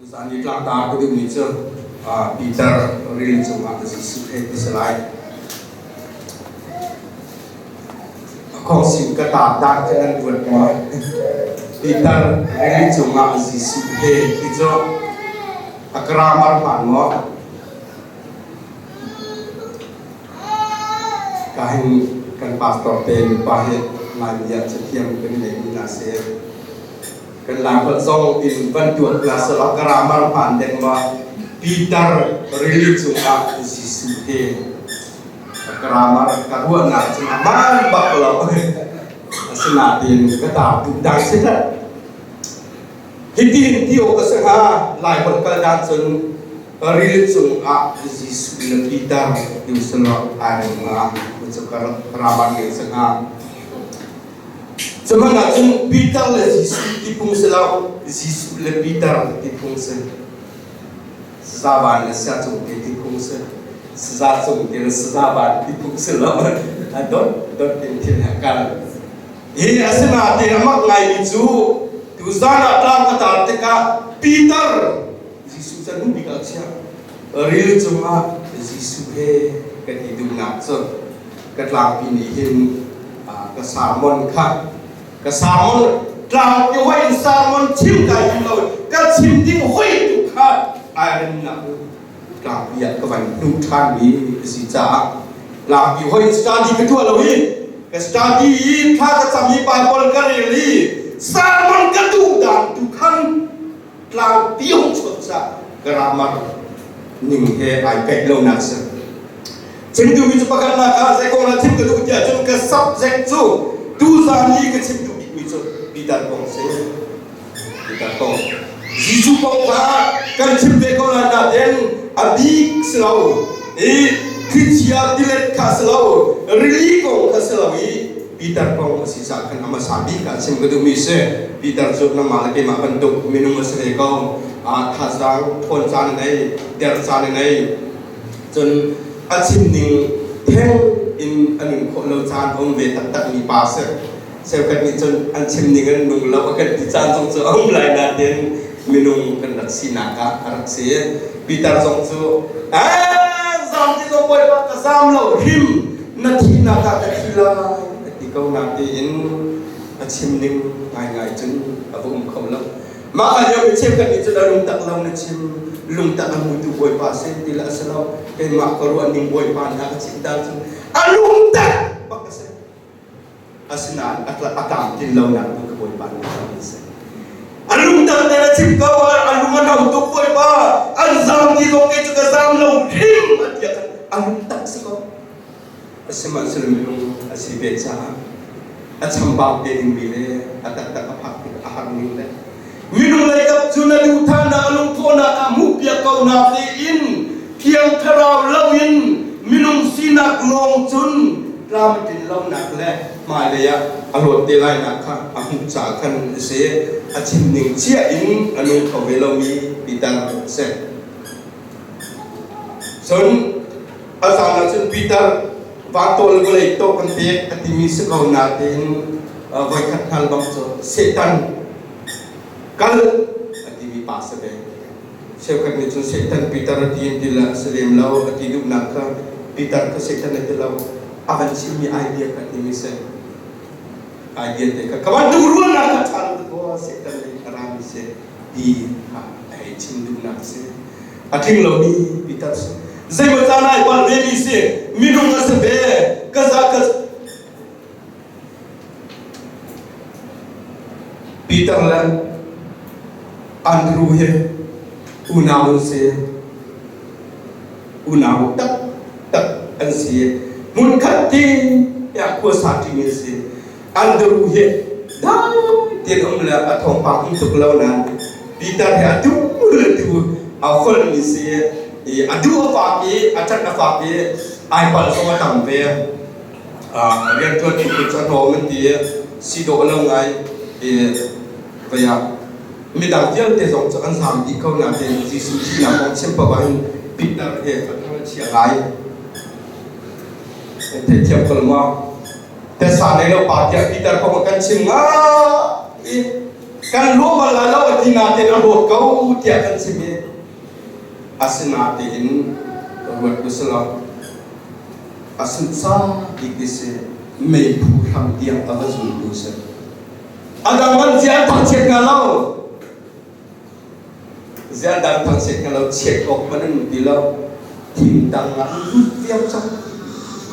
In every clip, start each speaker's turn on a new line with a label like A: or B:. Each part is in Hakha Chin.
A: Tuzaan i tlangtar ka duhmi cu Peter rili cungah Jesuh he ti si lai. A khawngsin ka tar dan kha nan ruat maw? Peter rili cungah Jesuh he ti cu a grammar hmaan maw? Ka hin kan pastor te nupa hi Laimi ah cathiam kan neimi hna si. Kan Laiholh zong in van tuak hna selaw grammar hmaan deng ma Peter rili cungah Jesuh he grammar ka ruahnak cu a hmaan bak lo. Asinain ka tar duh dang si hlah. Hitin ti awk a si hnga Laiholh kal dan cun rili cungah Jesuh le Peter tu selaw ai rem hnga. Cu grammar ngai si hnga. Cuhmanh ahcun Peter le Jesuh ti phung si lo, Jesuh le Peter ti phung si. Saza van le sia cung te ti phung si. Saza cung te le saza van ti phung si lo. A dot dot in thil he kal. Hi asinain a mak ngaimi cu tuzan ah tlang ka tar tikah Peter Jesuh cu hnu bik ah chiah. Ril cungah Jesuh he kan i duhnak cu ka tlangpi nih hin ka sermon kha ka sermon tlangpi hoi in sermon chim kai tim lo ka chim ding hoi tu kha ai remnak tlangpi ah ka van hnu ṭhan mi a si caah tlangpi hoi in study ka tuah lo i ka study i thla ka cam i Bible ka rel i sermon ka duh dan tu khan tlangpi hung chuak caah grammar ning he ai kaih lonak si. Chim duhmi cu pakhatnak ah zei kong ah chim ka duh tiah cun ka subject cu tuzan i ka chim duh bikmi cu Peter kong si. Peter kong. Jesuh kong kha kan chim ve ko lai nain a bik si lo. I thlichia tilet kha si lo, rili kong kha si lo i Peter kong a si caah khan a hmasa bik ah chim ka duhmi si. Peter cu nangmah le keimah bantuk minung a si ve ko. Thazaang ṭhawn caan a nei, der caan a nei. Cun a chim ning theng in a nun khawh lo caan a um ve taktakmi pa a si. Cheukhat nih cun an chim ning an nung lo a kan ti caan zong cu a um lai nain minung kan rak sinak ah a rak si. Peter zong cu zam ti zong bawipa ka zam lo hrim na thihnak ah ka thi lai a ti ko nain a chim ning ngaingai cun a va um kho lo. Mah ah lio mi cheukhat nih cun a lungtak lo na chim lungtak a hmutu Bawipa a si ti le a si lo keimah ka ruah ning Bawipa nih a ka chimh ta cun a lungtak bak a si. Asinain a tlamtlin lonak tu ka Bawipa nih a si. A lungtak te na chim ko a lung a no tuk Bawipa an zam ti zong kei cu ka zam lo hrim a ti ah a lungtak si ko. Sihmanhsehlaw minung a si ve caah a chambau te dingmi le a taktak a phak tik a har ning le minung lei kap cu na duhthahnak a lungthawhnak ah hmuhpiak ko na tiin Thiang Thlarau loin minung sinak lawng cun tlam tlin lonak le hmailei ah a luat te lainak kha a hmuh caah khan a si. A chim ning chia in a nung kho ve lomi Peter a si. Cun a caan ah cun Peter vantawl vawlei tawh kan pek a timi si ko nain voikhat hngal bang cu Satan kal a timi pa si ve. Cheukhat nih cun Satan Peter a ti in ti le a si lem lo a ti duhnak kha Peter kha Satan a ti lo a van chimmi idea kha timi si. Idea te kha ka bantuk ruahnak kha ṭha lo tuk Satan nih a rami si ti kha a hei chim duhnak a si. A tling lomi Peter si. Zeimaw caan ai palh vemi si. Minung a si ve. Ka za ka Peter le Andrew hi unau an si. Unau taktak an si. Hmunkhat te ah khuasa ṭimi an si. Andrew hi dai tein um le a thawngpang um tuk lo nain Peter hi a tu le tu a holhmi si i a duh a fak i a ṭanh a fak i ai palh zong a tam ve. Rianṭuan tu cu a hnawm an ti i si dawh lo ngai i vei ah midang vialte zong cu an zaam dih ko nain Jesuh thihnak kong chim paoh ah hin Peter hi a thang a chia ngai. Theihthiam ko maw? Tesa nei lo pa tiah Peter kong a kan chim nga i Kan lawh bal lai lo a ti nain a rawt ko tiah kan chim i asinain ka ruat ku si lo. A sunsa bik ti si meiphu hram tiang a va zultu si. A dang an zia an thangchiat hnga lo. Zia dang thangchiat hnga lo chiat awk hmanh an ti lo. Thing dang ah an lut viau cang.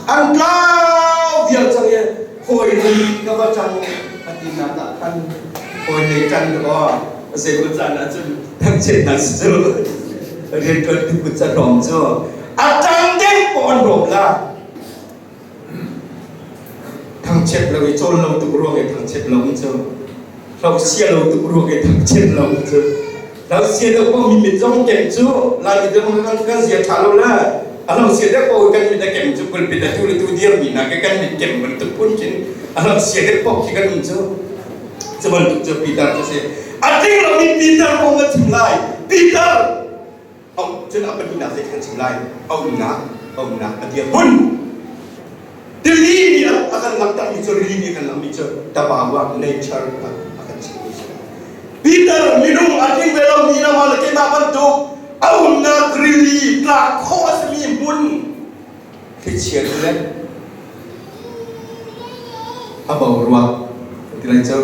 A: An tlau viau cang i hawi lei ka va ṭang a ti nak ah khan hawi lei ṭan aw zeimaw caan ah cun thangchiatnak si cu rianṭuan tu kut ca hlawm cu a ṭang ding paoh an rawm la. Thangchiat lo i cawl lo tuk ruang i thangchiat lo cu hlosia lo tuk ruang i thangchiat lo cu hlosia deuh paoh mi mit zong kem cu Laimi deuh kan kan zia ṭha lo le a hlosia deuh paoh kan mit a kem cu pulpit a tu le tu dir mi hna ke kan mit kem bantuk phun cun a hlosia deuh paoh khi kan um cu. Cu bantuk cu Peter cu si a tling lomi Peter kong ka chim lai. Peter cun a pahnihnak zei kan chim lai. A umnak a umnak a dirhmun. Tili nih a kan langhtermi cu rili nih a kan langhmi cu tabawa nature a kan chimmi si. Peter minung a tling ve lomi nangmah le keimah bantuk a umnak rili tlak khawh a simi hmun thlichia le a boruak ti lai cu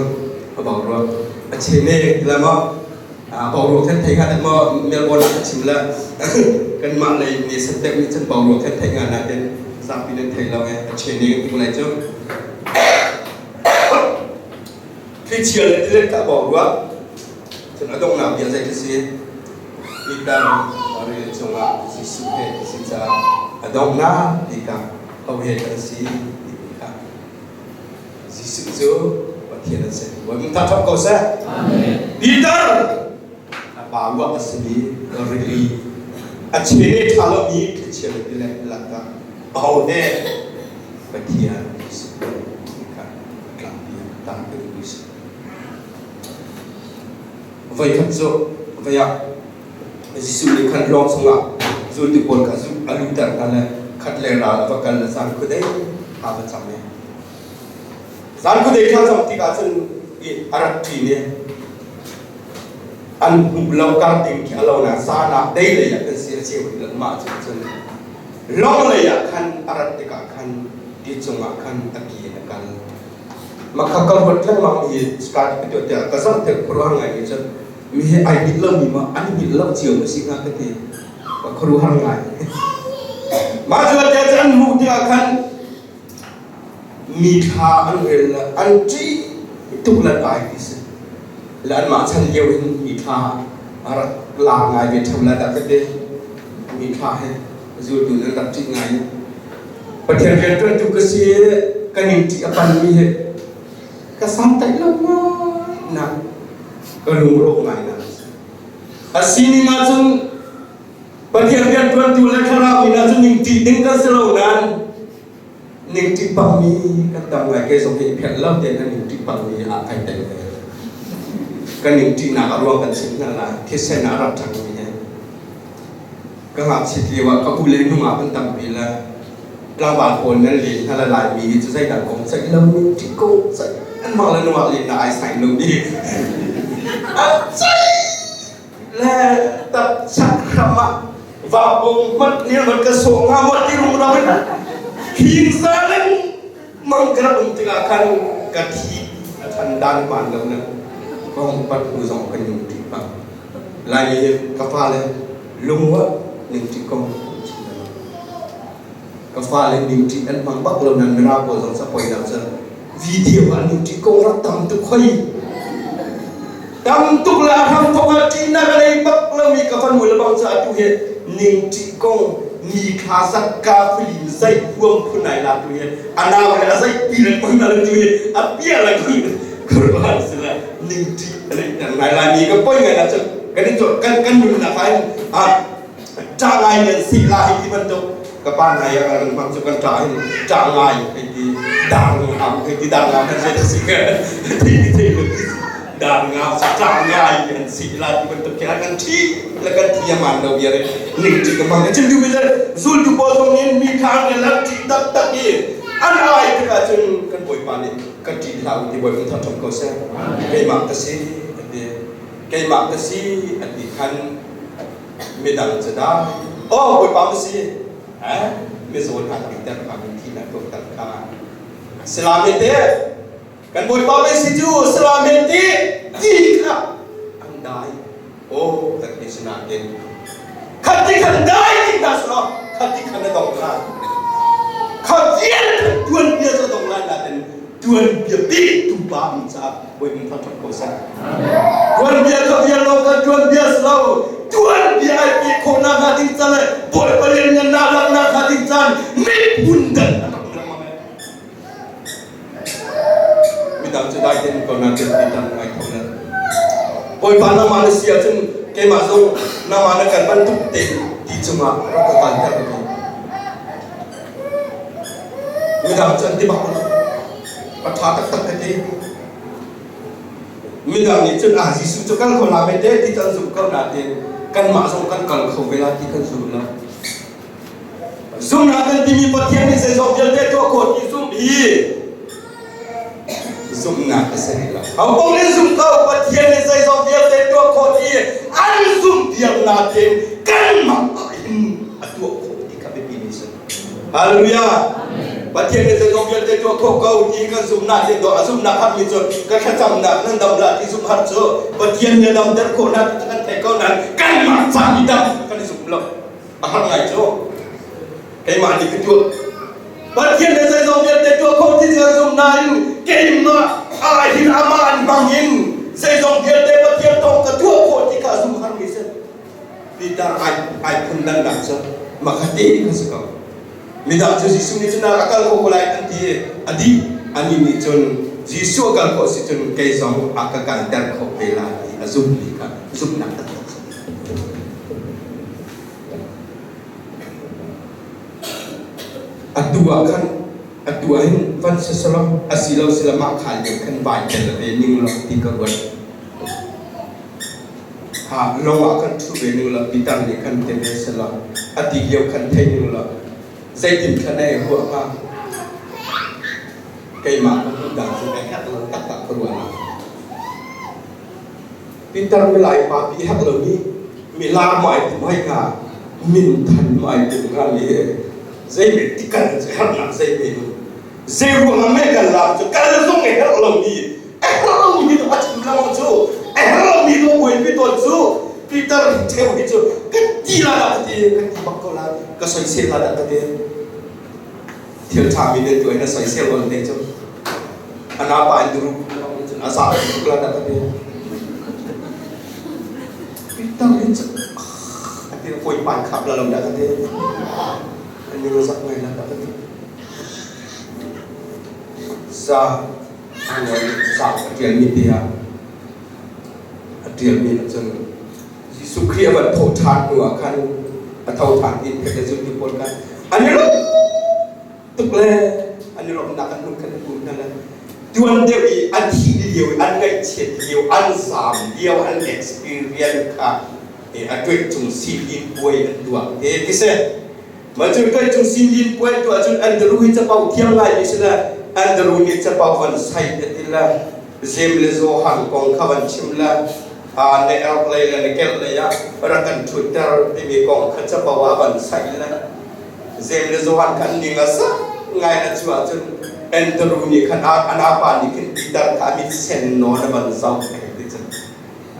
A: a boruak a chene ti lai maw boruak kan thei hnga maw Melbourne ah ka chim le kanmah lei nih sentep nih cun boruak kan thei hnga nain zapi nan thei lo e a chene kan ti lai cu thlichia le tilet ka boruak cun a donghnak bia zei ka si Peter ril cungah Jesuh he ka si caah a donghnak bik ah ho he kan si timi kha Jesuh cu Pathian a si. Bawi thang ṭhap ko seh. Peter a pa ruah a simi rili a chene ṭha lomi thlichia le tilet lakah aho he Pathian Jesuh kha tlangpi tang ka duhmi si. Voikhat cu voi ah Jesuh nih khan lawng chungah zultu pawl kha a luhter hna le khat le ral a va kal le zan khuadei thla va cam i zan khuadei thla cam tikah cun i a rak ṭin i an hmuh lo kar ding khi a lo na zan ah dei lei ah kan si a cheu i mah cu cun lawng lei ah khan a rat tikah khan ti cungah khan a ki in a kal. Makha ka ruat lengmang i start ka tuah tiah ka zoh tik khuaruahhar ngai mi cu mi hi ai hngilh lomi maw an hngilh lo cio maw si hnga ka ti. Ka khuaruahhar ngai. Mah cu tiah cu an hmuh tikah khan mi thla an rel le an ṭih tuk le ai ti si. Le anmah chan lio hin mi thla a rak la ngai ve ṭheo lai dah ka ti. Mi thla he zultu nan rak ṭih ngai. Pathian rianṭuantu ka si i ka ningṭih a panmi hi ka santaih lo ngai ka lungrawh ngai na. A sining ahcun Pathian rianṭuantu le thlarau in ahcun ningṭih ding kan si lo nain ningṭih pangmi kan tam ngai. Kei zong hi i phelh lo tein a ningṭih pangmi ah kai tel ve. Ka ningṭihnak a ruang kan chim hna lai. Thisen ah a rak ṭhangmi he. Ka ngakchit lio ah ka u le nungak an tampi le tlangval pawl nan len hna le Laimi hi cu zeidah kong ceih lo ning ṭih ko ceih anmah le nungak len na ai sain lo mi an ceih le tak chak hram ah vapung hmanh nih man ka sawh nga maw ti rung lo in hing sa lengmang ka rak um tikah khan ka thi a than dan pan lo na kong pat hnu zong kan ning ṭih pang Laimi hi ka fale lungruah ningṭi kong chim lo. Ka fale ningṭi an hmang bak lo nan Mirang pawl zong sapoi nak cun video ah ningṭi kong rak tam tuk hoi. Tam tuk le a hram thok ah ṭihnak a nei bak lomi ka fanu le bang cu atu hi ningṭi kong ni thla zakka film zei huam phun ai la tu hi a nau le a zei pi le pang na le tu hi a pia le khuruan sila ningṭi ngai Laimi ka poi ngai lah cun kan i kan kan nunnak ah hin ah ṭah ngai nan si la hei ti bantuk ka pa ngai ah kan hmang cu kan ṭah hin ṭah ngai hei ti dar ngam hei ti dar ngam kan si si ka thei thei lu dar ngam ṭah ngai an si la ti bantuk khi kan ṭhi le kan thi aman lo bia re ning ṭi ka mang cun du mi le zultu pawl zong nih mi kha an la ṭih taktak i an ai tikah cun kan bawipa nih kan ṭih hlah u ti Bawipa thangṭhat ko seh. Keimah ka si a ti. Keimah ka si an ti khan midang cu dah aw Bawipa ka si eh mizaw hna damter kha mithi hna tuahter kha Salam te kan Bawipa mei si cu salam ti ti kha an dai aw kan ti sinain khat ti khan dai ti hna selaw khat ti khan na dong kha kha vial tuan bia cu dong lai nain tuan bia bik tu pa mi caah Bawipa thangṭhat ko seh. Tuanbia kha bia lo kan tuanbia si lo. Tuanbia ai peh khawhnak hnga ding ca le Bawipa lianngannak langhnak hnga ding caan miphun dang an rak um lengmang ai. Midang cu dai tein ko na tel ti tam ngai kho na. Bawipa nangmah na si ahcun keimah zong nangmah na kan bantuk te ti cungah rak ka kalter ko. Midang cu an ti bak lo. A ṭha taktak ka ti. Midang nih cun ah Jesuh cu kal ko la ve te ti kan zumh ko nain kanmah zong kan kal kho ve la ti kan zum lo. Zumhnak kan timi Pathian nih zeizong vialte tuah khawh ti zumh hi zumhnak a si rih lo. Ho paoh nih zum ko Pathian nih zeizong vialte tuah khawh ti an zumh diam nain kanmah ah hin a tuah khawh ti kha biapi mi si. Hallelujah. Pathian nih zeizong vialte tuah khawh ko ti kan zumhnak hi dawh a zumhnak harmi cu ka thlacamnak nan dam la ti zumh har cu Pathian nih damter khawh na ti kan theih ko nain kanmah ca i dam kan i zum lo a har ngai cu keimah nih ka tuah Pathian nih zeizong vialte tuah khawh ti kan zumh nain keimah ah hin amah an hmang in zeizong vialte Pathian thawng ka tuah khawh ti kha zumh harmi si Peter ai ai phundangnak cu makhate kha si ko. Midang cu Jesuh nih cun a kal kho ko lai an ti i a dih. Anih nih cun Jesuh a kal khawh si cun kei zong a ka kalter khawh ve lai ti a zumhmi kha zumhnak taktak a si. Atu ah khan atu ah hin van siselaw asilo sila mah kha lio khan vai tel ve ning law ti ka ruat. Ha lawng ah khan ṭhu ve ning law pitar nih khan ti ve selaw a ti lio khan thei ning law zeitin khan ei ruah hnga? Keimah ka hmuh dan cu a herh lo taktak ka ruah nak. Pitar milai pa pi herh lo mi milar ma ai tim hoi hnga min than ma ai tim hnga mi zei me ti kan herhnak zei me zei ruang ah me kan lam cu kal zong e herh lo mi a herh lomi tu a chim lengmang cu a herh lomi tu a buaipi tawn cu Peter theu hi cu ka ti la dah ka ti ka ti bak ko la ka soisel la dah ka ti thil ṭha mi nan tuah in a soisel on te cu ana pa in duru cun a za tuk la dah ka ti Peter hi cu a ti koi pai khap la lo dah ka ti ani lo zak ngai la dah ka ti sa Ca a ṭialmi te ah a ṭialmi ahcun Jesuh Khrih a van thawh ṭhan hnu ah khan a tho ṭhan ti phek le zultu pawl kha an i lawm tuk le an i lawmhnak an hmun khan an um hna le tuan deuh i an thih lio i an ngaihchiat lio an zaam lio an experience kha a tuih cung silin puai an tuah te ti si. Mah cu tuai cung sinlin puai tuah cun Andrew hi capo thiam ngaimi si le Andrew nih capo van sai te ti le Jeim le Johan kong kha van chim le na erh lei le na kelh lei ah rak kan ṭhutter timi kong kha capo ah van sai le Jeim le Johan kha an ning a sak ngai na cu ahcun Andrew nih khan an apa nih khin Peter kha a mit sen nawn a van zoh ti cun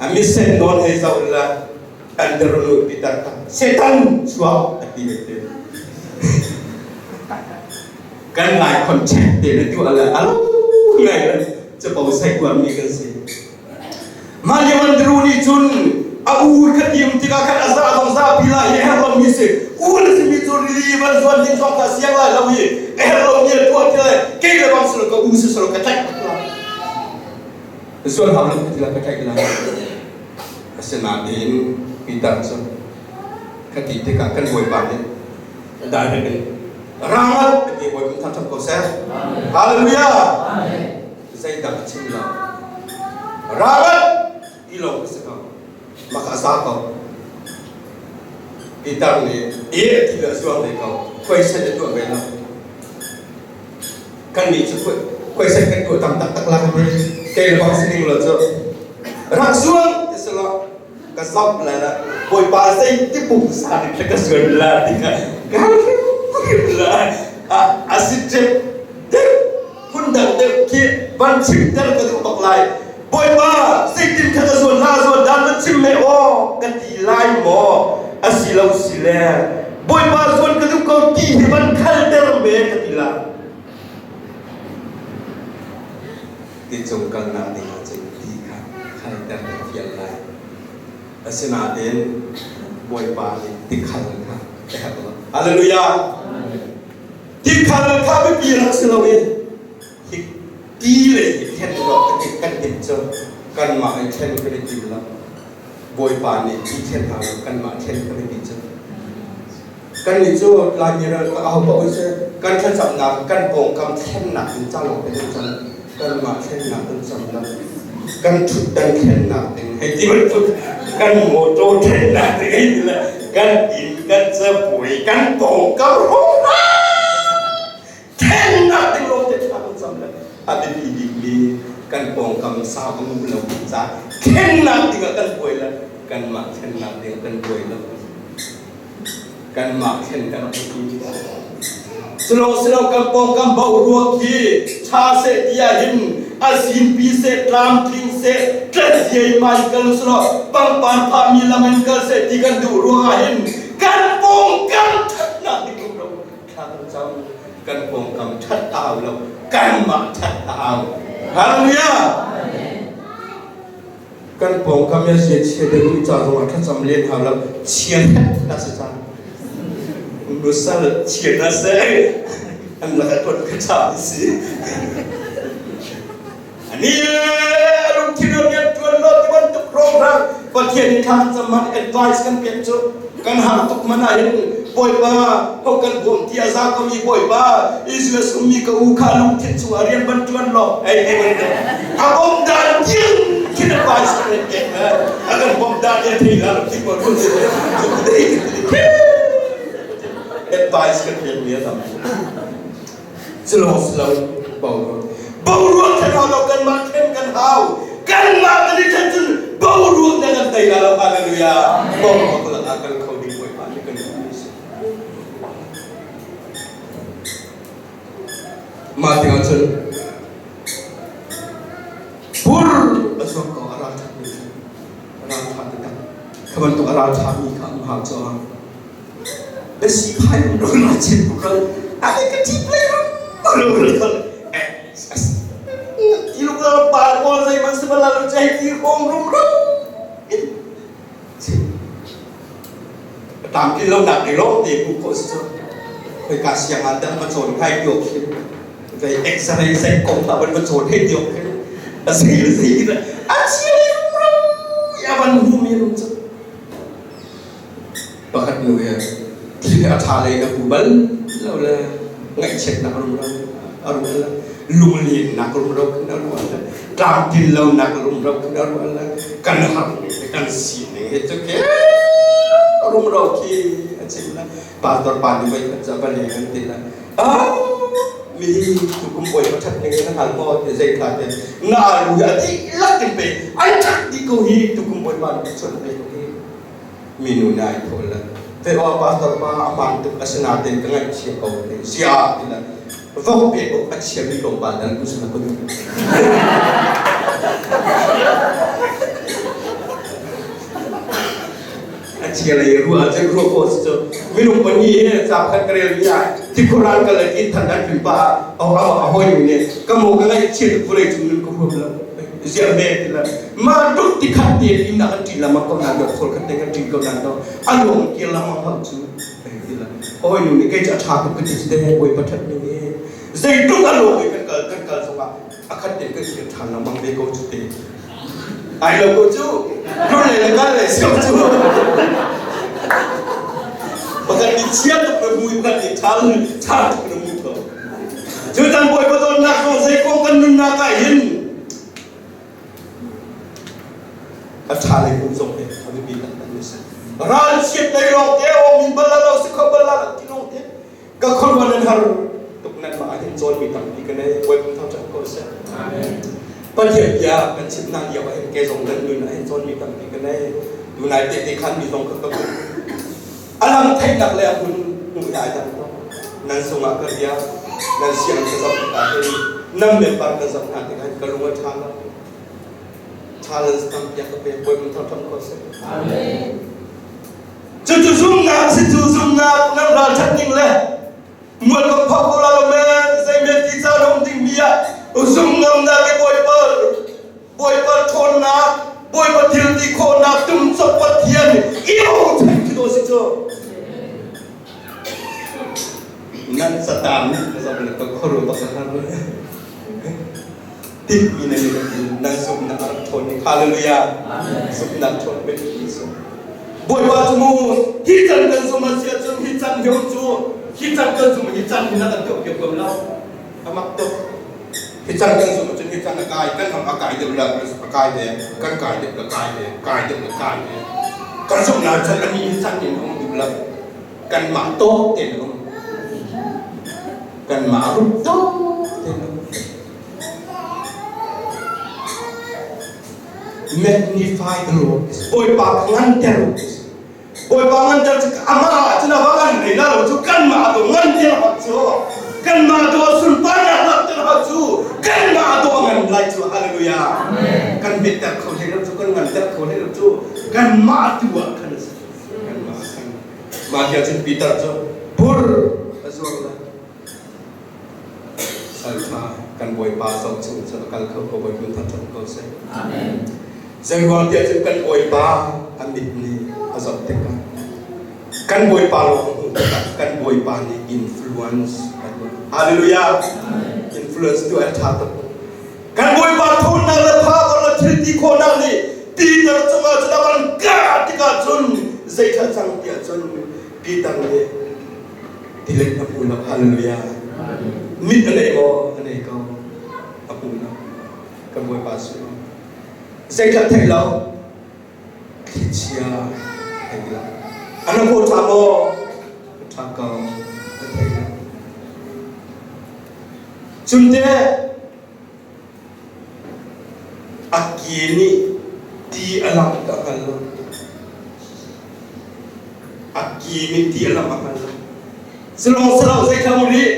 A: a mit sen nawn hei zoh le Andrew Peter kha Satan chuak a ti ve te. Kan lai contact te na tuah le alo ngai le capo sai kuan mi kan si. Mah lio Andrew nih cun a u kha tiam tikah khan a za zong za pi lai i herh lomi si u le simi cu rili van zuan ding zong kha siang lai lo i a herh lomi a tuah ti lai kei le bang silo ka u si silo ka tlaih bak lai zuan hau lo ti la ka tlaih lai Asinain Peter cu khati tikah kan Bawipa nih direct in rangal a ti Bawipa thangṭhat ko seh. Hallelujah! Zeidang a chim lo. Rangal ti lawng a si ko. Maka a za ko. Peter nih e a ti le a zuang ve ko. Khuaisen a tuah ve lo. Kannih cu khuaisen kan tuah tam taktak la kan ti. Kei le bang sining lo cu rak zuang ti si lo. Ka zoh la la Bawipa zei ti pungsan in ka suan la ti kha ka la a si ṭep deuh phundang deuh khi van chimter ka duh bak lai. Bawipa zeitin kha ka zuan hlah zuan dan van chim me aw ka ti lai maw asi lo si le Bawipa zuan ka duh ko ti hi van khalter me ka ti lai. Ti cung kalnak ding ah cun ti kha khalter ka fial lai. Asinain Bawipa nih tikhal kha a herh lo. Hallelujah! Tikhal kha biapi rak si loin hi ti le hi then lo kan kan timh cu kanmah i then kan i tim lo. Bawipa nih ti then hau lo kanmah then kan i ti cu. Kannih cu Laimi ral ka aho paoh in seh kan thlacamnak kan pawngkam thlennak in ca lawng te kan cam. Kanmah thlennak kan cam lo. Kan ṭhutdan thlennak ding hei ti bantuk kan mawṭaw thlennak ding hei ti le kan inn kan cabuai kan pawngkam hrawng thlennak ding lawng te thla kan cam le a biapi bikmi kan pawngkam sau a nguh lo caah thlennak ding ah kan buai le kanmah thlennak ding ah kan buai lo. Kanmah thlen kan rak i Silo silo kan pawngkam boruak hi ṭha seh ti ahhin a zinpi seh tlamtling seh tlaziai mai kal silo pangpar phahmi lam in kal seh ti kan duh ruangah hin kan pawngkam ṭhatnak ding lo thla kan cam kan pawngkam ṭhat a hau lo kanmah ṭhat a hau. Hallelujah! Kan pawngkam i chia chia deuh ca zongah thlacam len hau lo chia na si cang nusal chia na si an lakah tuan ka cha si ani lungthin a rian tuan lo ti bantuk program Pathian nih thla kan cam man advice kan pek cu kan har tuk man ah hin Bawipa ho kan bawm ti a za ko mi Bawipa Israel ummi ka u kha lungthin chungah rian ban ṭuan law ei ti bantuk a bawm dan ding khin advice kan pek a kan bawm dan ya thei la ti ko run advice kan pek mi a tam Culawng si lo boruak. Boruak khan hau lo kanmah khen kan hau. Kanmah kan i then cun boruak na kan tei la lo. Hallelujah. Boruak lakah kan kho ding Bawipa nih kan duh si. Mah tikah cun pur a chuak ko a ral ṭhatmi cu a ral ṭha taktak. Kha bantuk a ral ṭhami kha um hau cu Basi phai ro la chin ro ane ka thi play ro ro ro ti lu ka pa ko zai man se bala lo chai ti hong rum ro tam ti lo nak ni lo te ku ko so khoi ka siang an dang ma chon khai tio khin về x-ray sai kong ta ban ma chon he tio khin a si si a chi rum ya ban hu mi rum chu Pakhat nu hi thil a ṭha lei na hmu bal lo le ngaihchiatnak rumro a ruah le lunglennak rumro khin a ruah le tlamtlin lonak rumro khin a ruah le kan harning le kan sining hi cu ke rumro khi a chim le pastor pa nih voi khat cu a va leng an ti le ah mi tukum bawi pakhat ning in na hngal maw ti zei thla te na alu hi a dihlak in pe ai ṭhat dih ko hi tukum bawipa nih chawnh pe ko hi minu nih ai thawh le te aw pastor pa a hmaan tuk asinain ka ngaihchia ko te ziah ti le vok pe awk a chiami tlawmpal dal tu sana ka duh. A chia lei ruah cun ruah khawh si cu minung pahnih hi ca pakhat ka rel mi ah tikhuran ka le kin than an pin pa a hawi nu nih ka mo ka ngaihchia tuk vawlei cung nun ka huam lo ziah me ti le mah tuk ti khat te lim na kan ṭin lama ko nan do khol khat te kan ṭin ko nan do a luang kir lama hau cu ti le hawi nu nih kei cu a ṭha tuk ka ti te bawi pathat ning hi zeitluk a luang i kan kal kan kal zongah a khat te kan kir ṭhan lengmang ve ko cu te ai lo ko cu tlun le le kal le siau cu pakhat nih chia tuk na mui pakhat nih ṭha ṭha tuk na mu ko cu tan bawipa dawtnak kong zei kong kan nunnak ah hin a ṭha lei kum zong hi a biapi taktak mi si. Ralchiat lei lawng te aw mi bal lo si kho bal lo ti lawng te ka khuaruan nan har tuk nan mah hin cawn mi tampi ka nei Bawipa thangṭhat ko seh. Pathian bia kan chim hna lio ah hin ke zong nan nun ah hin cawn mi tampi ka nei. Tunai te te khan mi zong kha ka hmuh. A lam theihnak le a hmun hmuh hi ai dang ko. Nan sungah ka bia, nan siang ka zoh tikah hin nan member ka zoh hna tikah hin ka lung a ṭha lo. Challenge tampi a ka pek. Bawi mun thangṭhat ko seh.
B: Amen.
A: Cucu zumnak si cu zumnak nan ralṭhat ning le mual kan phok ko la lo men zei men ti ca um ding mi ah zum ngamnak i Bawipa Bawipa ṭhawnnak Bawipa thil ti khawhnak tum cop Pathian i bochan khi do si cu nan satan nih ka zoh le ka khuaru bak ka har tik mi nan nan zumhnak a rak ṭhawn ning hallelujah zumhnak ṭhawn bik ti su Bawipa cu mu hi can kan zum a si ahcun hi can hi cu hi can kan zum hi can hi na kan tuah piak ko lo a mak tuk hi can kan zum ahcun hi can a kai kan ram a kai deuh la a kai ve kan kai deuh la kai ve kai deuh la kai ve kan zumh la cun ani hi can in um duh lo kanmah tawk tein um kanmah rup tawk tein um Magnify the Lord. Bawipa ka nganter u. Bawipa nganter cu amah ah cun a va ngan hlei la lo cu kanmah tu nganter hot cu kanmah tu sunparnak langhter hot cu kanmah tu a ngan lai cu hallelujah kan bitter kho hlei lo cu kan nganter kho hlei lo cu kanmah tu ah khan a si kanmah khan mah hi cun Peter cu bur a zuang lai Salṭha kan Bawipa zoh chung cu a kal kho ko Bawi hmun thangṭhat ko seh.
B: Amen.
A: Zeiruang tiah cun kan Bawipa a mit nih a zoh tikah kan Bawipa lawng hmuh tikah kan Bawipa nih influence a tuah. Hallelujah. Influence tu a ṭha tuk. Kan Bawipa ṭhawnnak le power le thil ti khawhnak nih Peter cungah cun a van kah tikah cun zei ṭha cang tiah cun Peter nih Tilet a hmu lo. Hallelujah. Mit a nei maw? A nei ko. A hmu lo. Kan Bawipa su. Zeitlak theih lo. Thlichia thei lo. A na kaw ṭha maw? A ṭha ko. A thei lo. Cunte A ke nih ti a lamh ka hngal lo. A ke nih ti a lamh a hngal lo. Silawng silo zei thla nih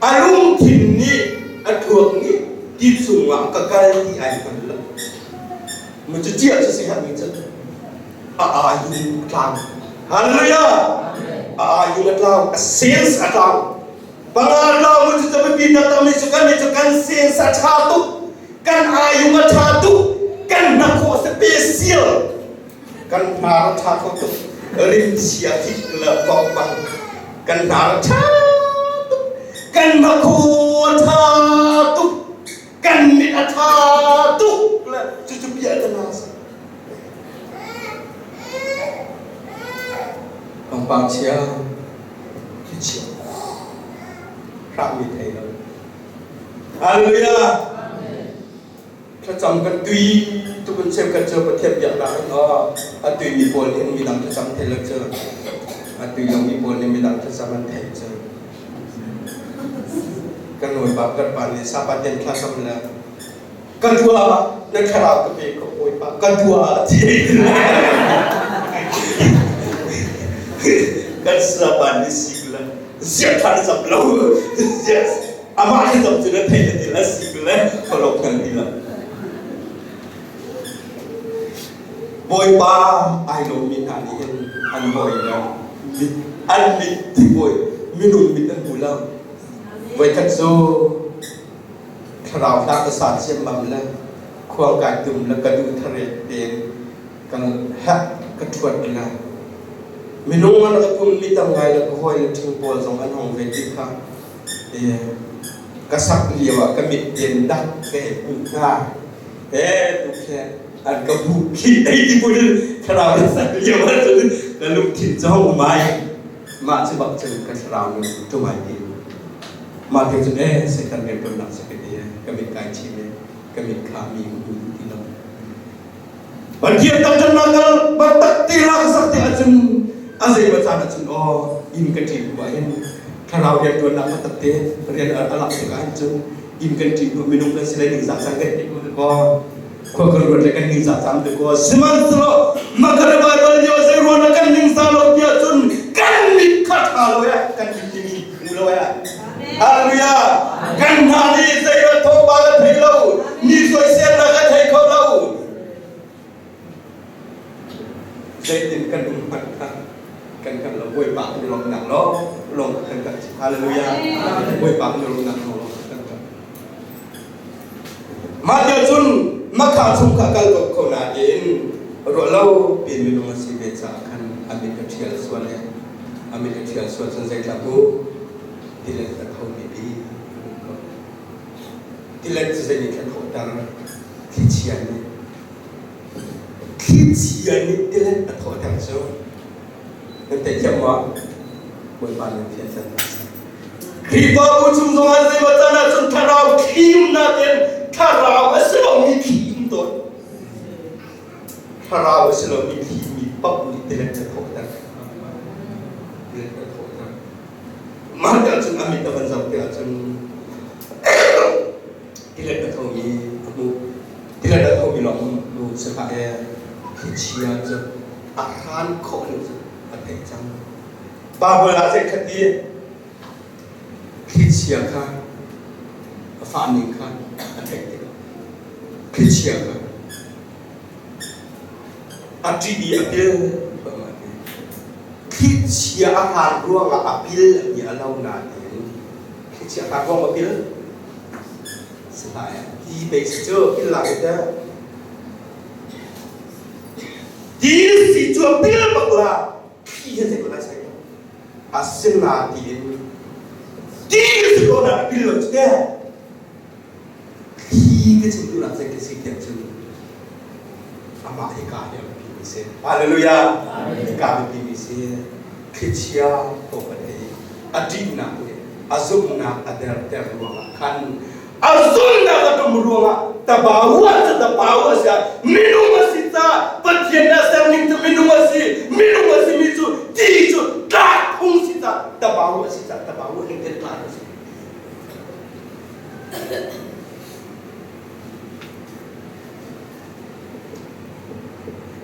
A: a lungthin nih a thluak nih ti chungah ka kal ti ai hngal lo. Mu cu cia cu si herhmi cu a ayung a tlang. Hallelujah! A ayung a tlang, a sense a tlang. Panga lawng cu biapi taktak mi cu kan nih cu kan sense a ṭha tuk, kan ayung a ṭha tuk, kan hnakhaw special, kan hnar a ṭha kho tuk, rimchia thik le kok bang kan hnar a ṭha tuk, kan hnakhaw a ṭha tuk, kan mit a ṭha tuk le cucu bia ta na si. Pangpang chia Thlichia hrangmi thei lo. Hallelujah. Thlacam kan tui tukun cheukhat cu Pathian biaknak in aw a tui mi pawl nih midang thlacam thei lo cu a tui lo mi pawl nih midang thlacam an theih cu kan nawipa kan pa nih sapa ten thlacam le ka dua na thlarau ka pe ko bawipa ka dua ti kan sapa ni sik le ziah than zap lo yes amah ni zap cu na thei na ti la sik le kholok kan ti la bawipa ai lo mi hna nih hin an hawi lo an mit ti bawi minung mit an hmu lo voikhat cu Thlarau hla ka sa ciammam le khuang kai tum le ka duh tharet tein kan herh ka ṭhuat le minung an rak um mi tam ngai le ka hawi le ṭhing pawl zong an hong ve ti kha ka sak lio ah ka mit ten dak ka hei hmuh hna he tu khe an ka buh khi ei ti pun thlarau na sak lio ah cun ka lungthin cu hong mai mah cu bak cun ka thlarau nun ṭumai ti Mah te cun ee Satan rianṭuannak si ka ti ka mit kai chim i ka mit kha mi hmu duh ti lo. Pathian tangṭannak kal biatak te la ka sak te ahcun a zeimaw caan ahcun aw inn ka ṭih hnu ahhin thlarau rianṭuannak biatak te rian a lak tikah hin cun inn kan ṭih hnu minung kan si lai ning zah cang kan ti ko. Khua kan ruat le kan ningzah cang te ko. Sihmanhsehlaw makar Baibal lio zei ruang ah kan ningzah lo tiah cun kan mit kha ṭha lo ya kan mit timi hmu lo ya. Hallelujah. Kan hna nih zei va thawngpang a thei lo, mi soiselnak a thei kho lo. Zeitin kan um hmanh kha kan kan lo Bawipa kan lawmhnak lawng lawng kan kan Hallelujah. Bawipa kan lawmhnak lawng kan kan. Mah lio cun Makha chung kha kal ko ko nain ruah lo piin minung a si ve caah khan a mit a ṭhial sual i a mit a ṭhial sual cun zeitlak u tilet a thomi bi an um ko. Tilet cu zei nih thla thawhter? Thlichia nih. Thlichia nih tilet a thawhter cu nan theithiam maw? Bawipa nan fianter hna seh. Khrihfabu chung zongah zeimaw caan ahcun thlarau thimnak in thlarau a si lomi thim tawn. Thlarau a si lomi thimmi paoh nih tilet na thawhter. Tilet na thawhter. Mah te ahcun a mit a van zoh te ahcun tilet a thomi a hmuh. Tilet a thomi lawng nu si hlah ee thlichia cu a hran khawh ning cu a theih cang. Baibal ah zeikhat i thlichia kha a fahning kha a theih tikah thlichia kha a ṭih i a pil thlichia a hlan ruangah a pil ti a lo nain thlichia a hlan ruangah a pil si hlah ti pei si cu pil lak i teh ti si cu a pil bak la Thli hi zei ko lai sai Asinain ti si ko na pil lo cu teh. Thli ka chim duhnak zei ka si tiah cun amah hi ka hi a biapi mi si. Hallelujah. Hi ka biapi mi si. Thlichia ko kan ei. A ṭihnak nih a zumhnak a derter ruangah khan a zumhnak a ṭum ruangah tabawa cu tabawa a si ah minung a si caah Pathian nih a serning cu minung a si minung a simi cu ti cu tlak phung si caah tabawa a si caah tabawa ning te tlak a si.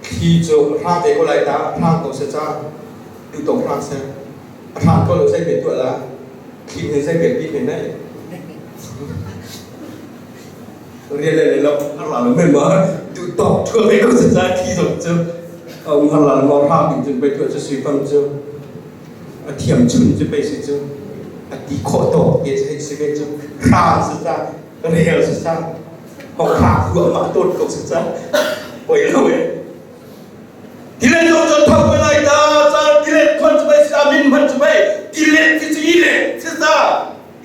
A: Thli cu hrang te ko lai ta hrang ko seh ca duh hrang seh a hrang ko lo zei pe tuah la thli he zei pe pi he nai rian le lo har la lo men ma du tok thua ve ko sa thi zong cu um har la lo hram ding cun pe tuah cu sui pang cu a thiam chun cu pe si cu a ti khawh tawk te hei si ve cu hram si ca rel si ca hok hra khu ama tot ko si ca poi lo e Tilet zong cu tho ko lai ta ca tilet khon cu pei sa min hman cu pei tilet ti cu i le si sa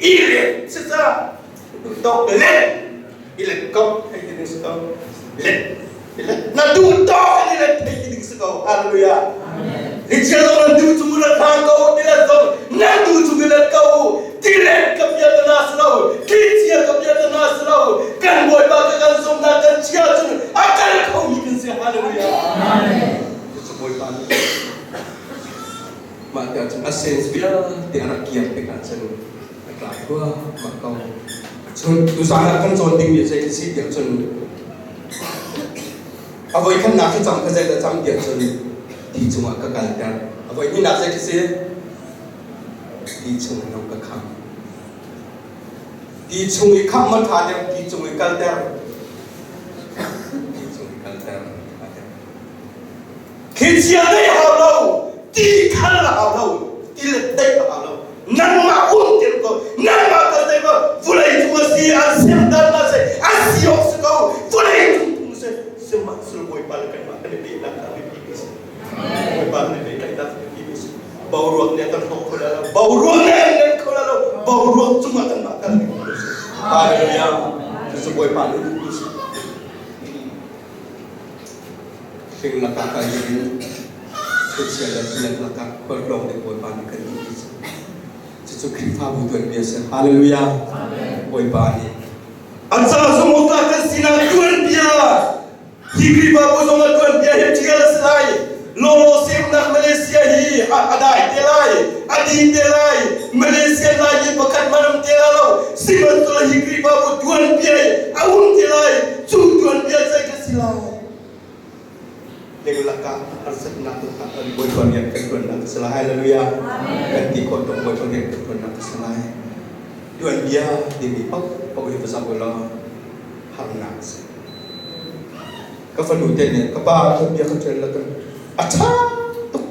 A: i le si sa tok le i let ko thei ti ding si ko let i let na duh tok i let thei ti ding si ko hallelujah Richia zong nan duh chung na thang ko tilet zong nan duh chung i let ko tilet ka bia ta na si lo tlichia ka bia ta na si lo kan bawipa ka kan zumnak kan chia cun a kal khomi kan si hallelujah cucu bawipa nih mah tiah cun a sense vialte a rak kiar tikah cun a tla thluahmah ko cun tuzaan ah kan cawn dingmi zei si tiah cun a voi khatnak khi cang kha zei dah cang tiah cun ti cungah ka kalter a voi hnihnak zei khi si ti chung in ka kham Ti chung i khamh ma ṭha deuh ti cung i kalter? Ti cung i kalter ṭha deuh. Thlichia dei hau lo, ti khal hau lo, ti le deih hau lo. Nangmah um tir ko, nangmah kal dei ko, vulei cung a si, an serdan na si, a si awk si ko, vulei cung phung si, sihmanhsehlaw Bawipa le kanmah kan i pehnak kha biapi mi si. Bawipa kan i pehtlaihnak kha biapi mi si. Boruak nih a kan hlawk kho lai lo. Boruak nih a kan kho lai lo. Boruak cungah kanmah kan Hallelujah. Cucu Bawipa nih duhmi si. Hling lakah kal in khuachia le tilet lakah khualtlawng ding Bawipa nih kan duhmi si. Cucu Khrihfabu tuanbia si. Hallelujah. Bawipa nih an ca zumh awk kan sinak tuanbia Hi Khrihfabu zong a tuanbia hi ṭial a si lai. Lawlaw semnak Malaysia hi a dai te lai, a din te lai. Malaysia Laimi pakhat hmanh um te lai lo. Sihmanhsehlaw hi Khrihfabu tuanbia hi a um te lai. Cu tuanbia zei ka harsatnak kha Bawipa rian kan ṭuannak a si lai. Hallelujah. Kan ti khawh tuk Bawipa rian kan ṭuannak a si lai. Tuanbia timi paoh paoh hi va zoh u law harnak a si. Ka fanu te nih ka pa tuanbia ka ṭial la kan a ṭha tuk.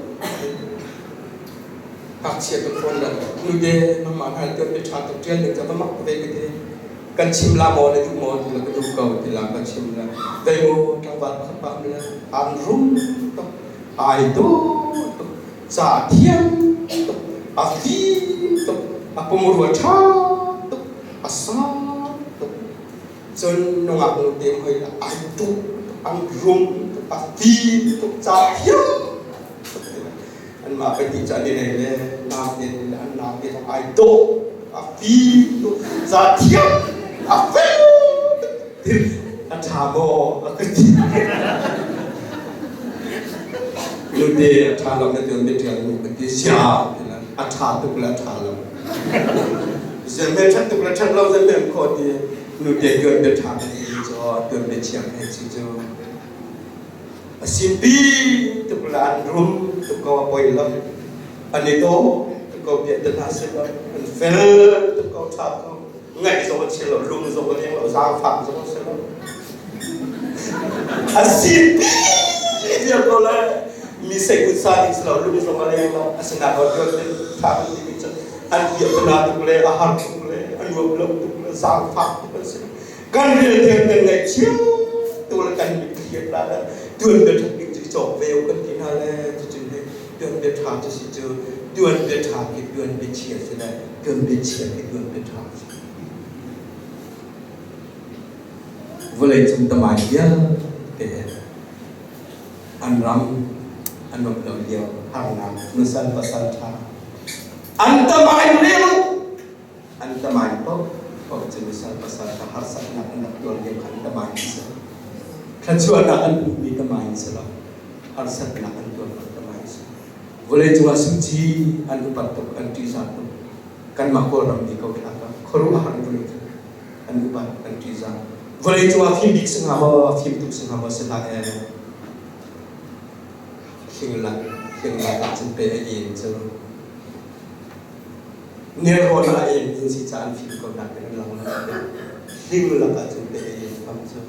A: Ngakchia ka fawn la nute nangmah hna tuanbia ṭha tuk ṭial ning ca va mak ve ka ti. Kan chim la maw na duh maw ti la ka duh ko ti la ka chim la dei maw tlangval pakhat pa la an rum tuk ai dawh tuk ca thiam tuk a fim tuk a pumrua ṭha tuk a sang tuk cun nungak nu te hoi la ai tuk an rum tuk a fim tuk ca thiam tuk an mah pahnih cu an i nei le naute le an naute zong ai dawh a fim tuk za thiam a fel tuk a ṭha maw a ka ti nute a ṭha lo na tuan biaṭial nu ka ti sia a ṭha tuk le a ṭha lo zen me ṭhat tuk le ṭhat lo zen mem kho ti nute tuan bia ṭha ka ti cu tuan bia chiang he si cu A sinpi tuk le an rum tuk ko a poi lo. An i dawh tuk ko piah te hna seh law an fel tuk ko ṭha ko. Ngaih zong a chia lo, lung zong a leng lo, zaangfak zong a si lo. A sinpi vial ko le mi sei utsa ding si lo, lung zong a leng lo. Asinain tuan te ṭha kan timi cu an piah te hna tuk le a har tuk le a nuam lo tuk le zaangfak tuk an si. Kan rel tiang kan ngaihchia tu le kan mitthli a tla le tuanbia ṭhat bik cu i cawk ve u kan ti hna le cucun hi tuanbia ṭha cu si cu tuanbia ṭha khi tuanbia chia si le tuanbia chia khi tuanbia ṭha si. Vawlei cung tamai vialte an ram an ram lo lio harnak nusal pasal ṭha an tamai rel An tamain paoh paoh cu nusal pasal kha harsatnak an rak tuar lio kha an tamain si. Thluachuahnak an hmuhmi tamain si lo. Harsatnak an tuarnak tamain si. Vawleicung ah suci an upat tuk, an ṭihzah tuk. Kanmah Kawlram mi ko thlak ah khuaruahhar vawlei cu an upat, an ṭihzah. Vawleicung ah fim bik si hnga maw, fim tuk si hnga maw si hlah ee. Hlinglak, hlinglak ah cun pe a in cu. Nelrawn ah a em in si caah an fim ko nak in an lang lo. Hling lak ah cun pei a em fam cu.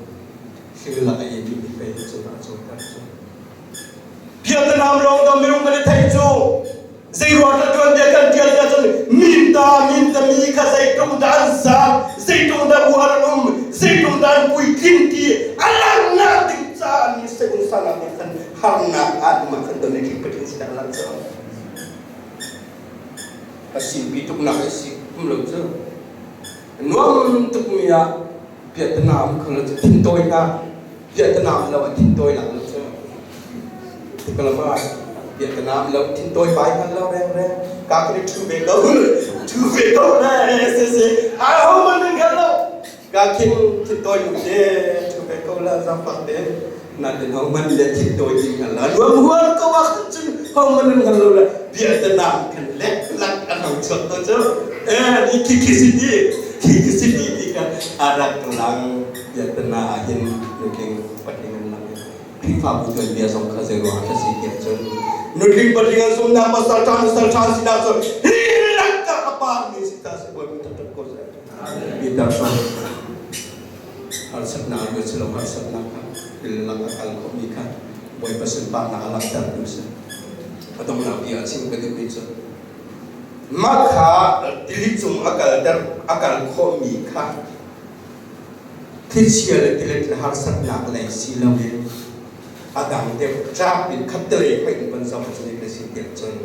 A: Hling lak a em mi pei hi cu a cawter cu.
B: Vietnam lawng do minung kan i theih cu zei ruang dah tuan bia kan tial tiah cun minta minta mi kha zeitluk dah an zaam zeitluk dah uar an um zeitluk dah an puitling ti a langhnak ding caah mi seung sanak nih khan harnak ah dum ah khan don i tling patling si dah lang cu.
A: A sinpi tuknak i si kum lo cu nuam tukmi ah Vietnam kha lo cu thintawi hna Vietnam lo a thintawi nak lo cu tikalama Vietnam lo thintawi pai hman lo reng reng ka kan i thu ve ko thu ve ko le se se a ho man nan khan lo ka khin thintawi nu te thu ve ko la zangfak te nan den ho man le thintawi ding kan la nuam huar ko ah khan cun ho man nan kan lo le Vietnam kan lek lak an hong chuak to cu eh ni khi khi si ti khi khi si ti ti ka arak lang Vietnam ah hin nutling patling an lang Khrihfabu tuanbia zong kha zei ruang ah si tiah cun
B: nutling patling an sumnak pasal ṭha nusal ṭha sinak cu hi lakka a par mi si ta si bawi taktak ko seh.
A: Peter zong harsatnak a si lo harsatnak kha lak a kal khawhmi kha Bawipa sunparnak a langhtertu si. A donghnak bia a chim ka duhmi cu
B: mah kha tili cung a kalter a kal khawhmi kha
A: thlichia le tilet le harsatnak lei si loin a dang deuh tlak in khattelei hoih in van zoh cu ka si tiah cun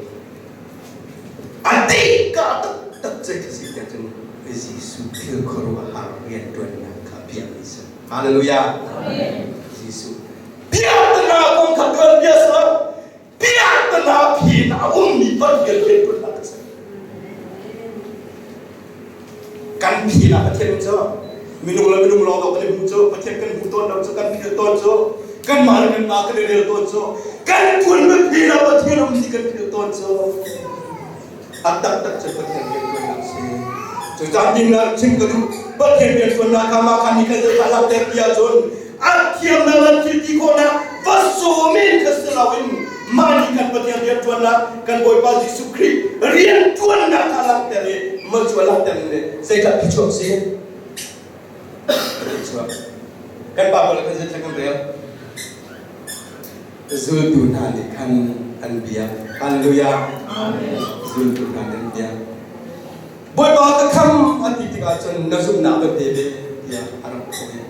B: a tika taktak
A: cu ka si tiah cun Jesuh thil khuaruahhar rianṭuannak kha biakmi si. Hallelujah. Jesuh
B: biakna kong kha tuan bia si lo biakna phin a ummi Pathian rianṭuannak a si.
A: Kan phin ah Pathian um cu minung le minung lawng kan i hmu cu Pathian kan hmu tawn lo cu kan phil tawn cu kanmah le kanmah kan i rel tawn cu
B: kan tuan le phin ah Pathian um ti kan phil tawn cu
A: a taktak cu Pathian rianṭuannak si.
B: Cu caan ding ah chim ka duh Pathian rianṭuannak kha mah kha ni kan zei dah langhter ti ahcun a thiamnak le thil ti khawhnak va Laksawng men kha si loin mah nih kan Pathian rianṭuannak, kan Bawipa Jesuh Khrih rianṭuannak kha a langhter i mah cu a langhter ning zeidah phichuak si?
A: Phichuak. Kan Baibal khan zeitluk kan rel? Zultu hna nih khan an biak. Hallelujah. Zultu hna nih an biak. Bawipa ka kham an ti tikah cun na zumhnak kan pe ve tiah a rak thawh i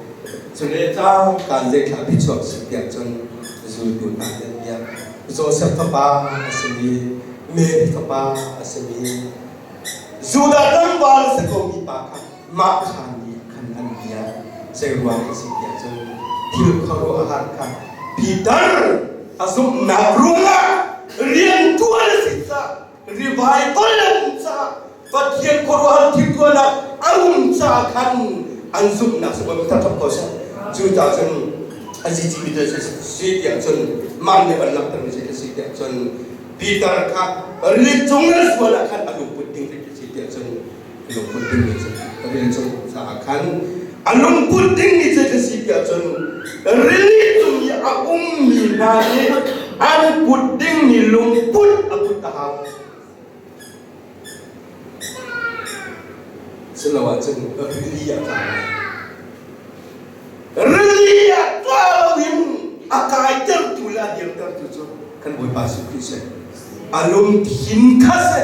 A: cule tlangkan zeithla phichuak si tiah cun zultu hna nih an biak. Joseph fapa a simi, Mary fapa a simi, Judah tlangval a si komi pa kha mah kha nih khan an biak. Zei ruang a si tiah cun thil khuaruahhar kha Peter a zumhnak ruangah rianṭuan a si caah revival an um caah Pathian khuaruahhar thil tuahnak a um caah khan an zumhnak si bawi thar ko seh. Cucaah cun a zici mi si tiah cun mah nih van langhtermi si tiah cun Peter kha rili cung an sual ah khan a lungput ding si tiah cun lungput dingmi cu rili cung caah khan a lungput dingmi cu a si tiah cun rili cung i a ummi hna nih an put dingmi lungput a put a hau. Culoahcun rili a tla lai.
B: Rili ah tla loin a kaitertu le a dirtertu cu
A: kan Bawipa Jesuh Khrih si. A lungthin kha si.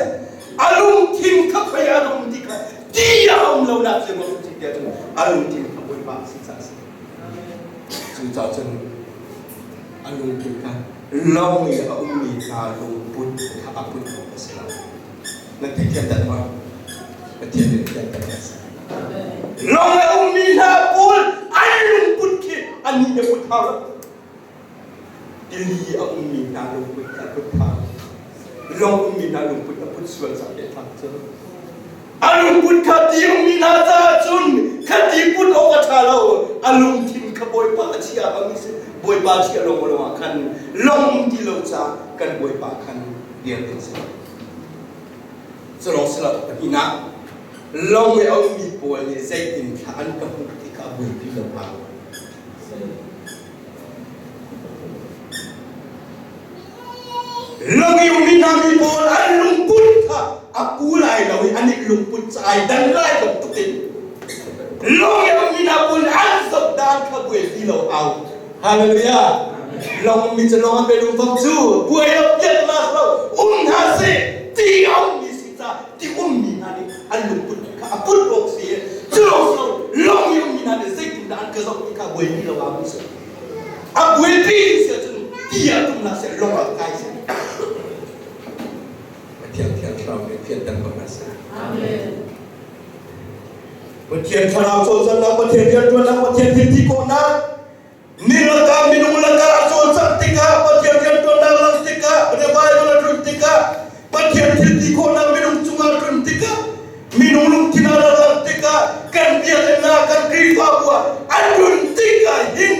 B: A lungthin kha khoi a lung ti kha ti a um lo nak cu maw ti tiah cun a lungthin kha Bawipa a si caah a si.
A: Cucaah cun a lungthin kha lawng i a ummi hna lungput kha a put awk a si lo. Na theithiam dah ma? Pathian nih thiam dah a si.
B: Lawng a ummi hna pawl an lungput khi an nih na put hau lo.
A: Tili a ummi hna lungput kha put hau. Lawng ummi hna lungput a put sual cang te thang cu.
B: A lungput kha ti ummi hna caah cun kha ti put awk a ṭha lo. A lungthin kha Bawipa a chia bang si.
A: Bawipa chia lawng lawng ah khan lawng ti lo caah kan Bawipa khan dir ding si. Culawng si lo pahnihnak lawng i a ummi pawl nih zeitin thla an ka hmuh ti kha a buaipi lo hau.
B: Lawng i ummi hna mi pawl an lungput kha a pu lai lo i an i lungput cu ai dan lai bantuk in lawng i a ummi hna pawl nih an zoh dan kha buaipi lo hau.
A: Hallelujah. Lawng mi cu lawng an pe lungfang cu
B: buai lo piannak lo um hna seh ti a ummi si ca ti ummi hna nih an lungput kha a put awk si cu lawng si lo lawng i ummi hna nih zeitindah an ka zoh ti kha buaipi lo ah si a buaipi si ahcun ti ah tum hna seh lawng ah kai seh.
A: Pathian thiang thlarau nih fianter ko hna seh.
C: Amen.
B: Pathian thlarau cawlcanghnak, Pathian rianṭuannak, Pathian thil ti khawhnak, ni lakah minung lakah a cawlcangh tikah, Pathian rianṭuannak lang tikah, revival a tlun tikah, Pathian thil ti khawhnak minung cungah a tlun tikah, minung lungthin ah a lang tikah, kan biakinn ah, kan Khrihfabu ah a tlun tikah hin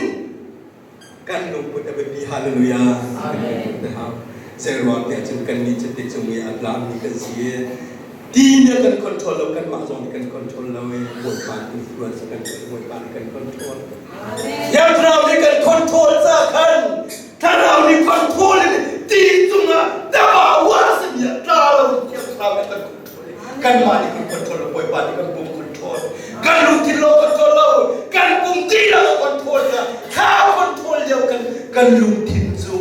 A: Kan lungput a biapi. Hallelujah. Amen. Zei ruang tiah cun kan nih cu ti cung i a tlangmi kan si i ti nih kan control lo, kanmah zong nih kan control lo i Bawipa influence kan Bawipa nih kan control.
B: Thiang Thlarau nih kan control ca khan Thlarau nih control in ti cungah tama wa simi ah tla lo in Thiang Thlarau nih kan control i kanmah nih kan control lo, Bawipa nih kan pum control. Kan lungthin lo control lo, kan pum ti lo control ca kha control lio kan kan lungthin cu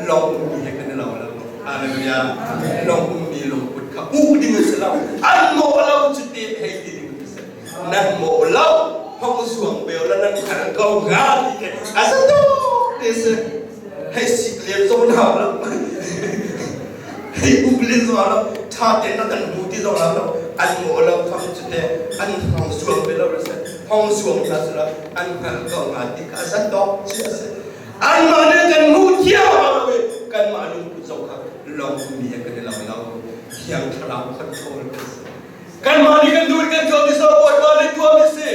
B: lawng ummi he kan i lo lo.
A: Hallelujah. Lawng ummi lungput kha uh ding a si lo.
B: An mawh lo cu te hei ti ding a si. Nan mawh lo hong zuang beo la nan khan ko hnga ti ke a sa to te si hei sik len zong na lo hei uk len zong lo tha te na kan hmu ti zong lo an mawh lo tham cu te an hong zuang be lo se hong zuang ta su la an hngal ko hnga ti kha a san dok chi a si anmah nih kan hmu thiam lo i
A: kanmah lungput zong kha lawng mi he kan i lo lo. Thiang Thlarau control kan si.
B: Kanmah nih kan duh in kan tuahmi si Bawipa nih tuahmi si.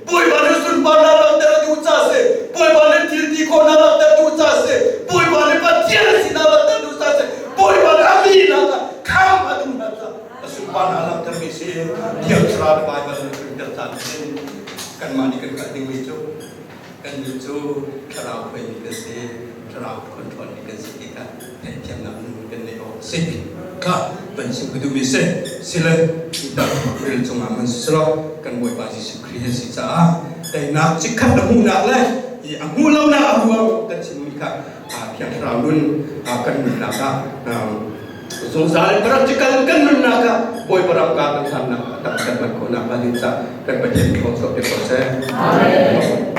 B: Bawipa nih sunparnak langhter a duh caah si. Bawipa nih thil ti khawhnak langhter a duh caah si. Bawipa nih Pathian a sinak langhter a duh caah si. Bawipa nih a mi hna kha khamh a duh hna caah
A: a sunparnak langhtermi si. Thiang Thlarau Baibal nih ṭunter caan hin kanmah nih kan hngalh dingmi cu kan Kannih cu thlarau hruaimi kan si, thlarau control mi kan si ti kha theihthiamnak nun kan neih awk a si. Kha van chim ka duhmi si. Sile tak ril cungah man siselaw kan Bawipa Jesuh Khrih a si caah teinak chikkhat na hmuhnak le i a hmuh lonak a ruang kan chimmi kha Thiang Thlarau nun kan nunnak ah zungzal in practical kan nunnak ah Bawipa ram ka kan hlannak a tam kan hman khawhnak hnga ding caah kan Pathian thluachuah pe ko seh.
C: Amen.